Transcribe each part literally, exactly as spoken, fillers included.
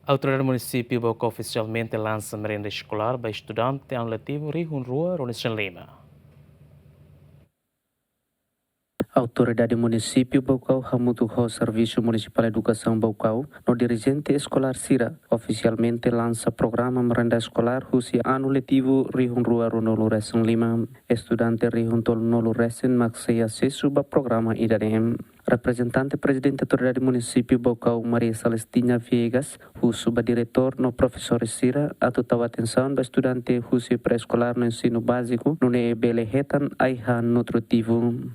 Autoridade Munisípiu Baucau ofisialmente lansa merenda eskolár ba estudante anu letivu rihun rua ruanulu-resin-lima. Autoridade Munisípiu Baucau hamutuk ho Servisu Munisipál Edukasaun Baucau no dirijente eskolár sira ofisialmente lansa programa merenda eskolár husi anu letivu rihun rua ruanulu-resin-lima. Estudante rihun tolunulu-resin mak sei asesu ba programa ida-ne'e. Reprezentante Prezidente Autoridade Munisípiu Baucau, Maria Celestina Viegas, husu ba diretór no profesór sira atu tau atensaun ba estudante husi pré-eskolár no ensinu báziku, nune'e bele hetan ai-han nutritivu.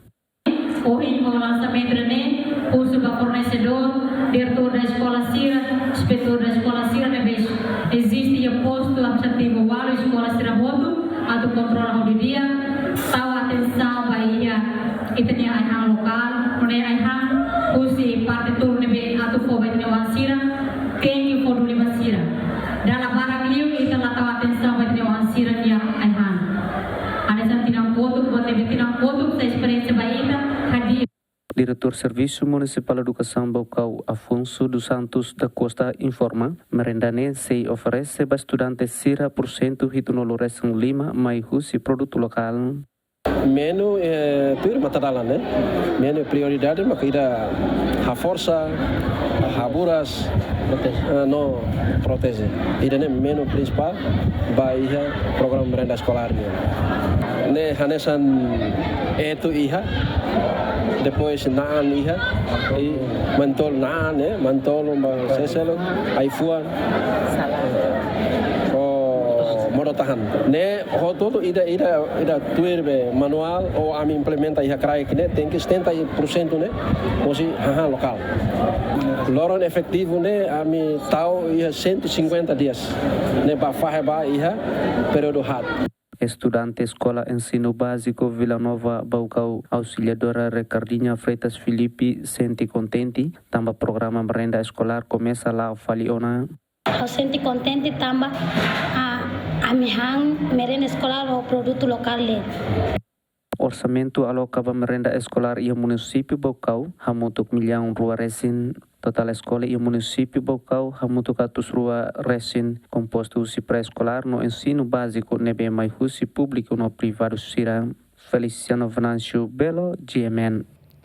Ohin ho lansamentu ne'e, husu ba fornesedór, diretór da eskola sira, inspetór da eskola sira ne'ebé eziste iha postu administrativu ualu eskola sira hotu, atu kontrola ho di'ak, tau atensaun ba iha ita-nia ai-han lokál, nune'e ai-han husi parte tolu ne'ebé atu fó ba ita-nia oan sira, tenke fó duni ba sira. Dala barak liu ita la tau atensaun ba ita-nia oan sira-nia ai-han. Hanesan tinan kotuk, buat ne'ebé tinan kotuk, sai esperiénsia ba ita, hadi'a. Diretór Servisu Munisipál Edukasaun Baucau, Afonso dos Santos da Costa, informa, merenda ne'e sei oferese ba estudante sira pursentu hitunulu-resin-lima mai husi produtu lokál. Menu, eh, tuir matadalan, eh. Menu prioridade mak ida haforsa, haburas, eh, no proteje. Ida-ne'e menu prinsipál ba iha programa merenda eskolár nian. Ne'e hanesan etu iha, depois naan iha, i manu-tolun naan, eh, manu-tolun ba seseluk, ai-fuan. Oh, modo-tahan. Ne'e hotu-hotu ida, ida, ida tuir be manuál ou ami implementa iha kraik ne'e, tenke setenta pursentu ne'e mós hahán lokál. Loron efetivu ne'e ami tau iha cento e cinquenta dias. Ne'e ba fahe ba iha períodu haat. Estudante Eskola Ensinu Báziku Vila Nova Baucau, Auxiliadora Ricardinha Freitas Filipe, sente kontente tanba programa merenda eskolár komesa la'o fali ona. Ha'u sente kontente tanba, ah, ami han merenda eskolár ho produtu lokál de'it. Orsamentu aloka ba merenda eskolár iha Munisípiu Baucau hamutuk millaun rua resin. Totál eskola iha Munisípiu Baucau hamutuk atus rua resin, kompostu husi pré-eskolár no ensinu báziku ne'ebé mai husi públiku no privadu sira. Feliciano Venâncio Belo, G M N.